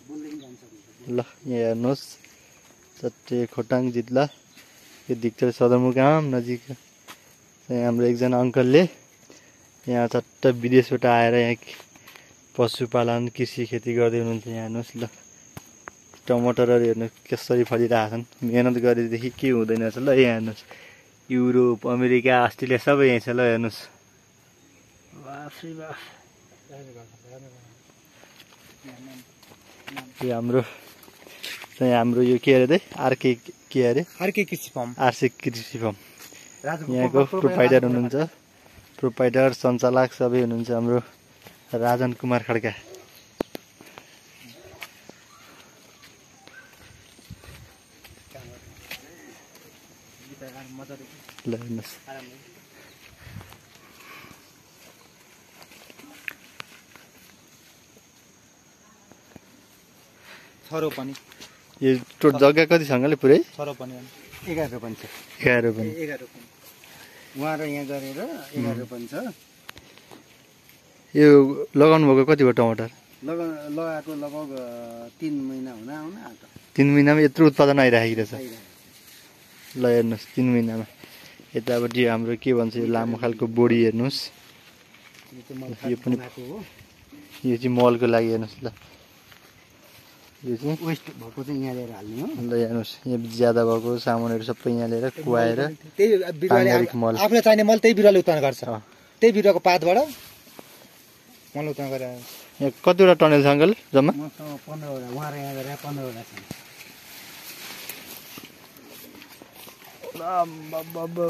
ल यहाँ हेर्नुहोस् चट्टे खोटाङ जिल्ला यो धिक्चर सदरमुकाम नजिक चाहिँ हाम्रो एकजना अङ्कलले यहाँ चट्ट विदेशबाट आएर यहाँ पशुपालन कृषि खेती गर्दै हुनुहुन्छ। यहाँ हेर्नुहोस् ल टमाटरहरू हेर्नुहोस् कसरी फलिरहेछन्। मेहनत गरेदेखि के हुँदैन रहेछ ल। यहाँ हेर्नुहोस् युरोप अमेरिका अस्ट्रेलिया सबै यहीँ छ ल। हेर्नुहोस् यो हाम्रो यो के अरे त आरके के अरे आरके कृषि फार्म यहाँको प्रोपाइटर हुनुहुन्छ। प्रोपाइटर सञ्चालक सबै हुनुहुन्छ हाम्रो राजन कुमार खड्का। ल हेर्नुहोस् छरो पनि यो जग्गा कति छ अङ्कल पुरै? छरो पनि 11 रोपनी छ। 11 रोपनी उहाँ र यहाँ गरेर 11 रोपनी छ। यो लगाउनु भएको कति भयो टमाटर? लगाएको लगभग 3 महिना हुन आउँछ। 3 महिनामा यत्रो उत्पादन आइराखेको रहेछ। ल हेर्नुहोस् 3 महिनामा। यतापट्टि हाम्रो के भन्छ यो लामो खालको बोडी हेर्नुहोस्। यो पनि यो चाहिँ मलको लागि हेर्नुहोस् ल। यो चाहिँ वेस्ट भएको चाहिँ यहाँ ल्याएर हाल्ने हो। ल हेर्नुहोस् यहाँ ज्यादा भएको सामानहरू सबै यहाँ ल्याएर कुवाएर त्यही बिरुवाले मल आफूलाई चाहिने मल त्यही बिरुवाले उत्पन्न गर्छ। त्यही बिरुवाको पातबाट मल उत्पन्न गरेर। यहाँ कतिवटा टनेल छ अङ्कल जम्मा? 15 वटा। उहाँ र यहाँ गरेर 15 वटा छ। बाबा